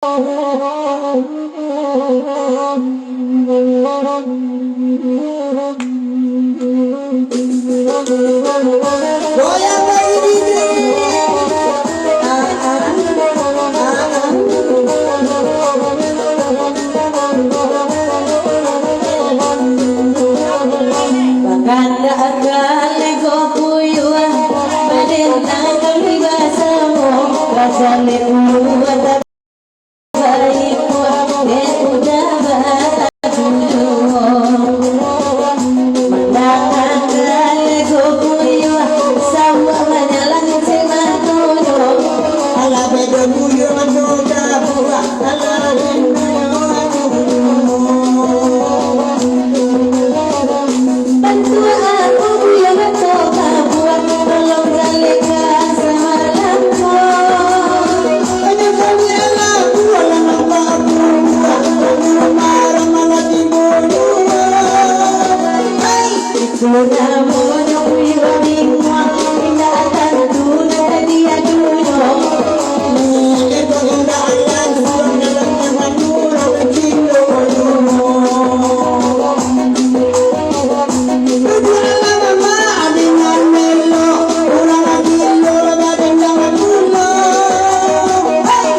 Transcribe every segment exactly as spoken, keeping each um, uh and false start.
Goyang lagi, D J. Bakandak kalego puyuah, balintang kami basamo, basalin puyuah tapi baikuah, dek udah bataduo. Mandanga kalego puyuah, sauak banyak langik matonyo. Alah beda buyuah mato kabuah. Itu namonyo kuiwa bingua, indak tantu nan tadi adunyo. Itu indak akan sudah dalam nyawa nurang cinta dunia. Tujuan lama dengan melo, urang gilo badan jangan pulo. Hey!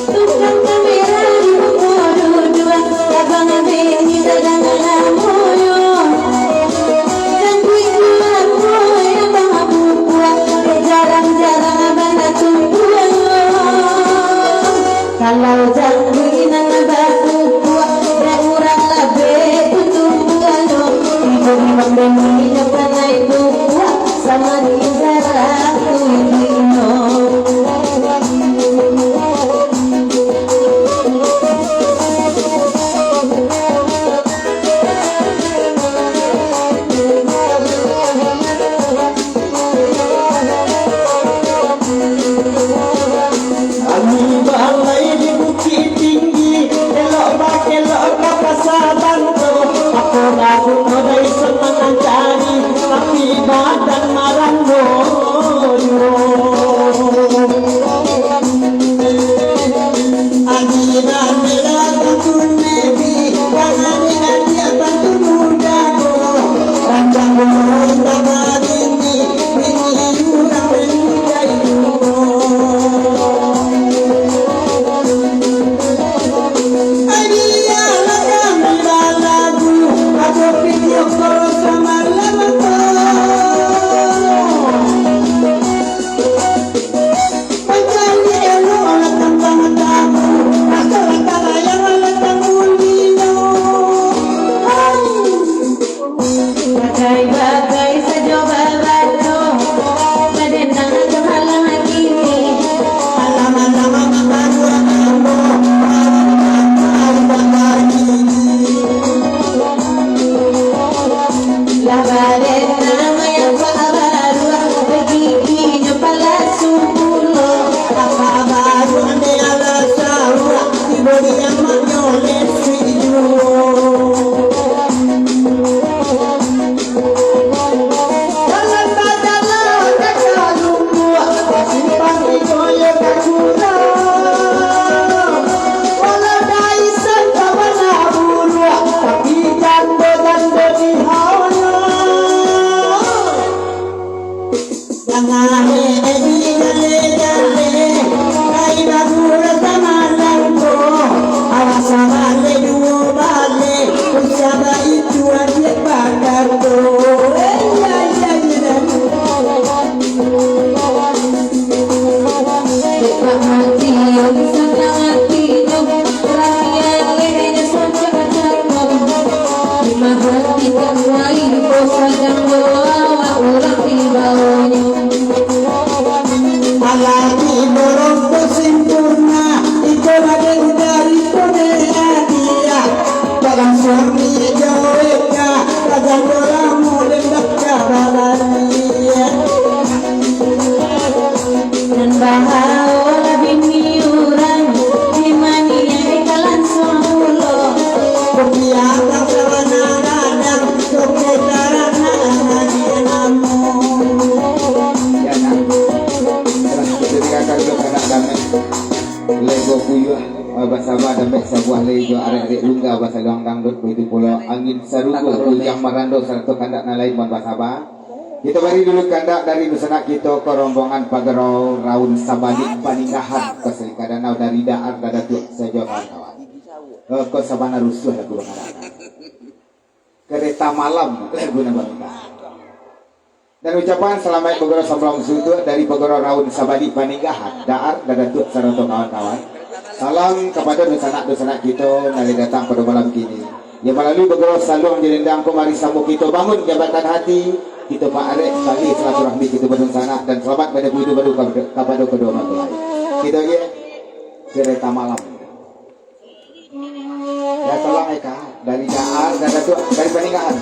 Tukang kamera di muko duduak, abang bini sadang lamonyo. Cantik lamonyo abang bubuak, jarang-jarang abang batumbuak. Kalau jangguik nan bakukuak, dek urang labek tutumbuaknyo. Ibu imam bini nyo panai bubuak, sama di jarang kuiknyo. Kami balai di Bukik Tinggi, elok bakelok ka Pasa Banto. Apo baguno dai sanang mancari, tapi badan marando juo. Sadang bawa urang di bawah. Alah di borong tu sempurna, iko lagi dari kode hadiah. Barang suami jaweka, raja bola muda baca balania. Nan bahaolah bini urang, di mani yang dikalan samulo. Kopiah bangsa warna gadang, kopiah darah nana dia namo. Ya, nak. Terus kita dengarkan dulu anak damai. Lego kuyuah, eh, basaba damai sabuah lai jo arek-arek lungga basaluang dangdut, baitu pulo angin sarugo, kuyang marando, sarato kandak nan lain, mohon basaba. Kito bari dulu kandak dari dunsanak kito ko rombongan Pagarau Raun Sabalik Paninggahan, ko salingka danau dari Daar Dadatuak sajo kawan-kawan. Eh, ko sabana rusuah lagu bakadak. Kereta Malam lagu nan baminta. Dan ucapan salamaik bagurau sambuang suntuak dari Pagarau Raun Sabalik Paninggahan, Daar Dadatuak sarato kawan-kawan. Salam kapado dunsanak-dunsanak kito nan lai datang pado malam kini. Yo, malalui bagurau saluang jo lendang ko mari samo kito bangun jambatan hati, kito paarek tali silaturahmi kito badunsanak, dan salamat manyapu iduik baru kapado, kapado kaduo manggalai. Kito agiah Kereta Malam. Ya, salam Eka dari Daar, Dadatuak, dari Paninggahan.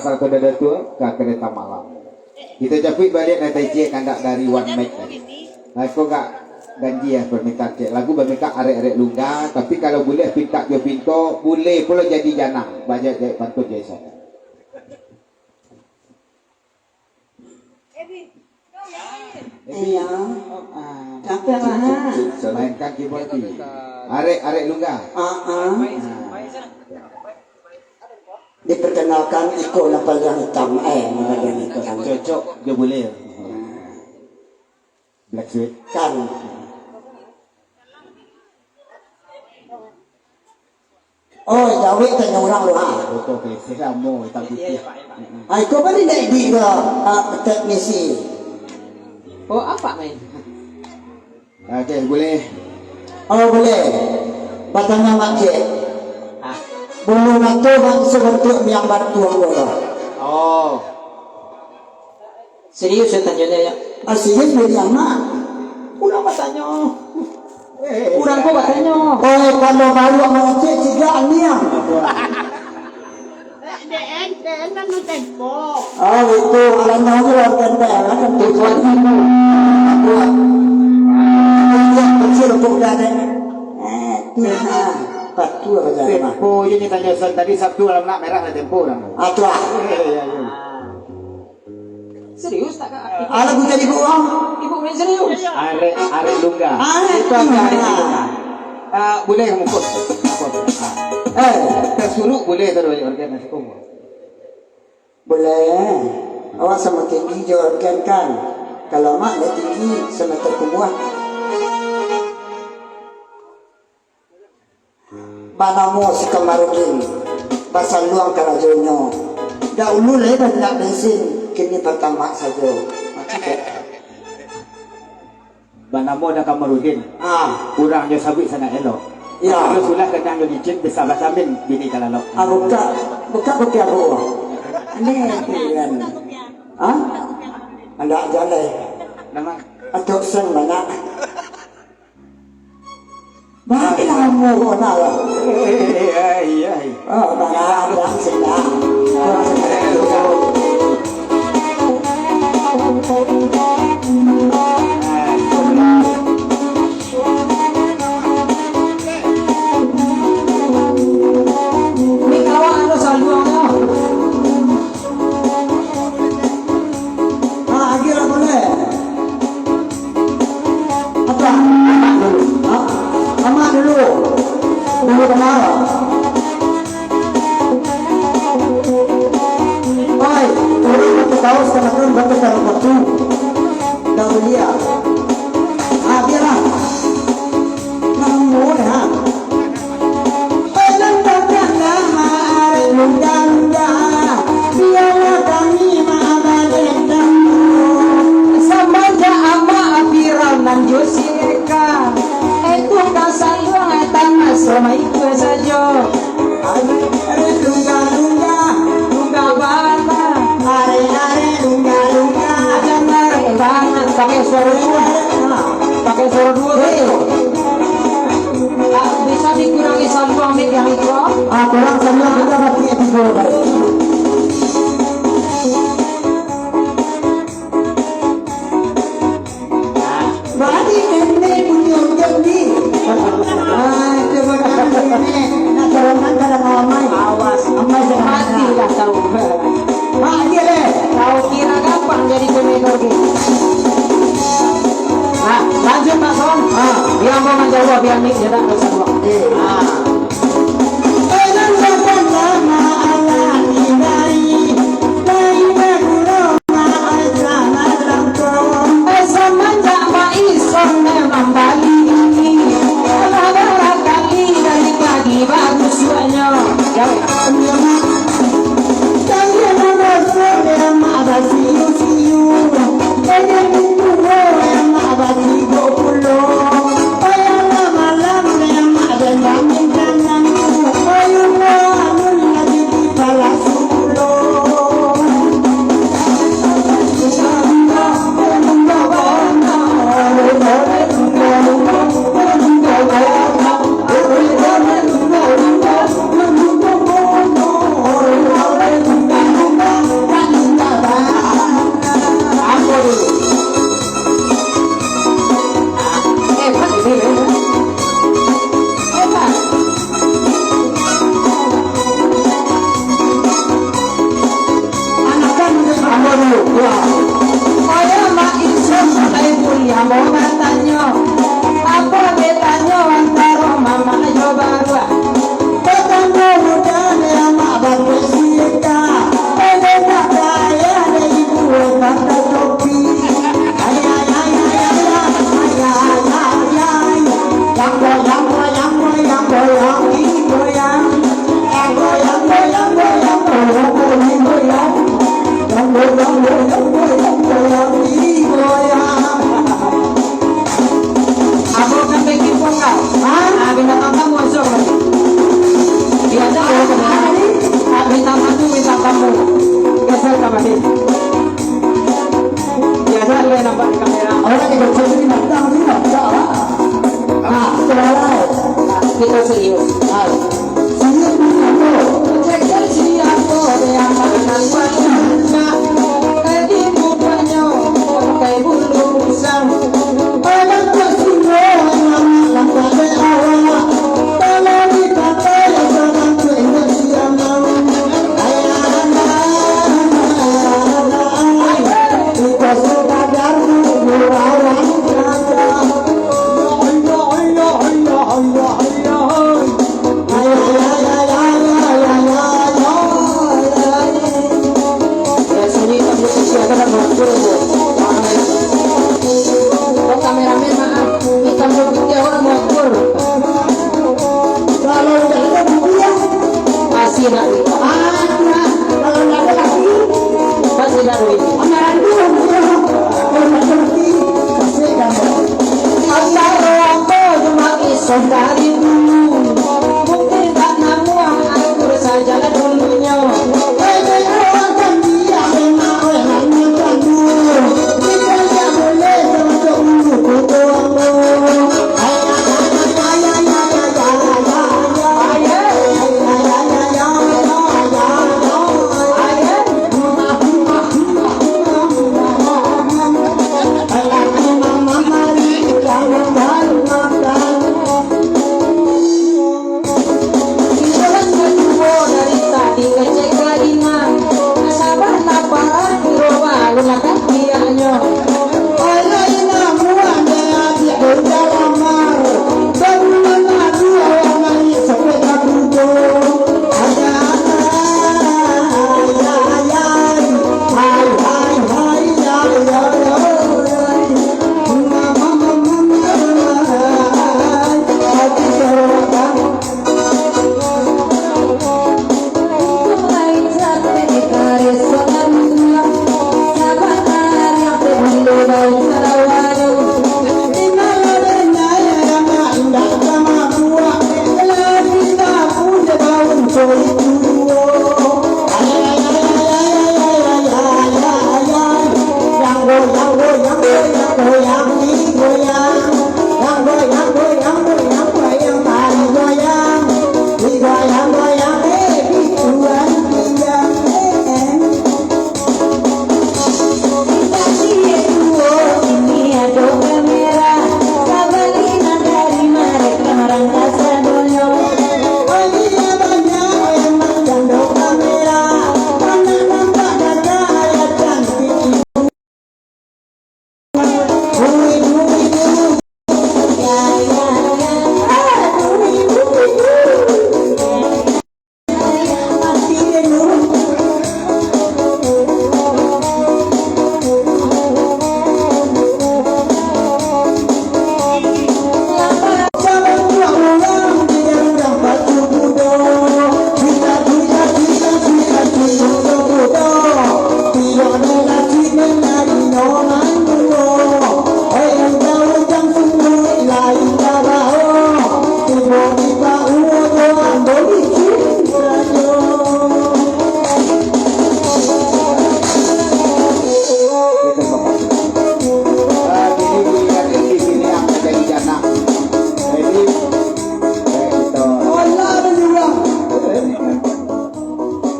Kalau kada ada tu, ka kereta malam. Kita capuik baliak nan tadi, kandak dari One Mic tadi. Nah, kok gak ganji ya permintaan cek. Lagu bamikak arek-arek lungga, tapi kalau boleh pintak jo pinto, boleh pulo jadi janang. Banyak jahit pantun jahit sana. Iya. Ah. Tapi lah, ha. Mainkan keyboard tu. Arek, arek lungga. Ah, ah. Ah. Diperkenalkan iko nan paliang hitam, eh, nan paliang hitam. Cocok jo boleh. Black Sweat. Kan. Oh, jawek tanyo urang tu, ha. Foto pesek lamo, hitam putih. Ah, iko kan indak di ko, ah, teknisi. Oh, apa main? Oke, boleh. Oh, boleh. Batanyo mak cek. Ah. Bulu mato bangso bantuak miang batu ambo tu. Oh. Serius yo tanyo nyo, yo? Ah, serius, beri amak. Urang batanyo. Urang ko batanyo. Oh, kalau baruak mangecek, cigak niang. Dek, dek, dek, anu tempo. Oh, itu, alanyo aja lah, tempo, kan, tempo. Iya, kecil, kok, dah, dek. Eh, tu, ha. Patuah aja, Mak. Tempo je ni tanyo Son tadi, Sabtu alam nak merah lah tempo urang. Ah, tu lah. Iya, iya, iya. Serius tak, Kak? Alah, bukan ibu, ah. Ibu main serius? Arek, arek lungga. Arek lungga. Ah, boleh mukul. Mukul. Ah. Eh, tersuruh boleh tu dari organ nasi kongko. Boleh. Awak sama tinggi jo organ kan. Kalau mak dah tinggi, sama terkubuah. Banamo si Kamarudin, basaluang karajonyo. Daulu lai banyak bensin, kini Pertamax sajo. Banamo dah Kamarudin. Ah. Urang jo sabuik sangaik elok. Ya. Kalau sulah kanang jo licin, bisa basamin bini kalalok. Ah, buka, buka kopi aku. Ni, kan. Ah? Andak jalai. Nama? Atok sen banyak. Baiklah, mohon Allah. Eh, eh, eh, eh, eh. Oh, barang, barang sedang. Kurang sedang dulu. Ni kawan anu saluang tu. Ah, agiah lah boleh. Apa? Amak dulu. Ha? Amak dulu. Dulu kenal. Oi, urang batu kaus, kanakan batu taruh batu. Dah mulia. Ah, biarlah. Namun, ha. Samanjak amak viral nan jo si Eka, eh, tu ka saluang, eh, tanah sama itu sajo. Lungga, lungga, lungga bana. Are, are, lungga, lungga. Jangan banget pakai suara dua. Pakai suara dua tu. Ah, bisa dikurangi saluang mic yang itu? Ah, kurang saluang, kita pakai tiga kali. Berarti ini bunyi hujan ni. Ah, coba kan ini. Nak turunkan pada malam ni. Awas. Amai jangan. Mati lah tahu. Mak dia deh. Kau kira gampang jadi komedor ni? Nah, lanjut, Mas Om. Ah. Biar mau menjawab, biar ni dia tak dosa dua. Eh. Ah. Samanjak Mak Ison memang bali ini, lah barakali dari pagi bagus suaknyo. Jauh. Biasa le nampak di kamera. Orang yang kecil ini datang ni, tak salah. Ah, sudah lah. Kita serius. Ah. Serius ni apa? Cek siapa yang mana buat nak. Tadi mukanya pakai bulu musang. Anak tak singgah, anak lambat dek awak. Kalau dikata yang salah, tu ingat siang malam. Kameramen, maaf, hitam putih orang mau akur. Kalau udah ada buku ya, pasti nak. Ah, kalau nggak ada lagi, pasti nak duit. Amaran dulu, kalau nggak ngerti, pasti gambar. Antaro ambo jo Mak Isok dari dulu, mungkin tak namuah akur sajalah dulunyo. Weh, weh, weh, kan dia memang orang yang candu. Kita nggak boleh termasuk dulu, kutu ambo.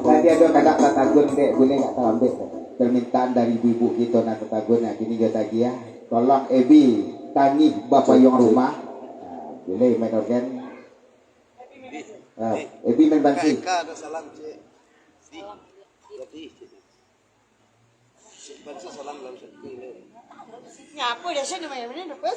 Tadi ado kadak tatagun dek, buliah nggak talambek? Permintaan dari ibu-ibu kito nan tatagun, nah, kini jo tagih, ah. Tolong Ebi Tangih bapayuang rumah. Nah, buliah main organ. Ah, Ebi main bansi. Ka, ka, ada salam, Cik. Di. Jadi, Cik. Bansi salam lalu. Nyapu dia sih namanya mana, Dok?